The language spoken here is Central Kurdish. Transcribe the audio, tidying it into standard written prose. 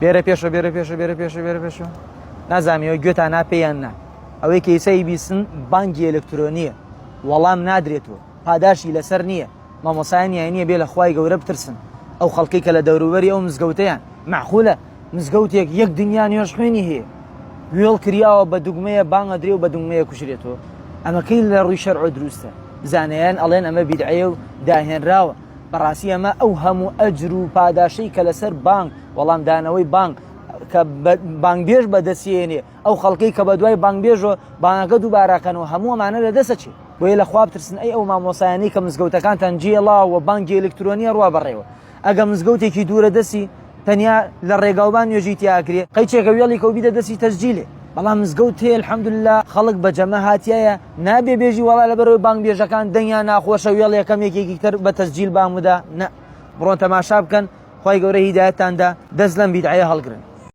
بێرە پێشەوە بێرە پێشەوە بێرە پێشەوە بێرە پێشەوە نازانم ئێوە گوێتان ناپێ یان نا ئەوەی کە ئیسا بیسن بانگی ئەلکترۆنیە وەڵام نادرێتەوە پاداشی لەسەر نییە مامۆسایان یان نییە بێ لە خوای گەورە بترسن ئەو خەڵکەی کە لە دەوروبەری ئەو مزگەوتەیان معقولە مزگەوتێک یەک دنیا نوێژ خوێنی هەیە وێڵ کریاوە بە دوگمەیە بانگە درێ و بە دوگمەیە کوژرێتەوە ئەمەکەی لە ڕووی شەرع دروستە زانایان ئەڵێن ئەمە بیدعەیە و داهێنراوە بەڕاستی ئەمە ئەو هەموو ئەجر و پاداشەی کە لەسەر بانگ وەڵامدانەوەی بانگ کە بانگبێژ بەدەستێنێ ئەو خەڵکەی کە بە دوای بانگبێژەوە بانگەکە دووبارەکەن و هەموو ئەمانە لە دەستە چێ بۆیە لە خوا بترسن ئەی ئەو مامۆسایانەی کە مزگەوتەکانتان جێڵاوە بانگی ئەلکترۆنیە ڕوا بەڕێوە ئەگە مزگەوتێکی دوورە دەستی تەنیا لە ڕێگاوبان نوێژی تیاکرێ قەیچێکە وێڵی کەو بیدە دەستی تەسجیلێ بەڵام مزگەوت هەیە الحمدللە خەڵک بە جەمە هاتیایە نابێ بێژی وەڵا لەبەرەوەی بانگبێژەکان دەنگیان ناخۆشە وێڵ یەکەم یەکێکی تر بە تەسجیل بانگ بدا نە بڕۆن تەماشا بکەن خوای گەورە هیدایەتتان دا دەست لەم بیدعەیە هەڵگرن.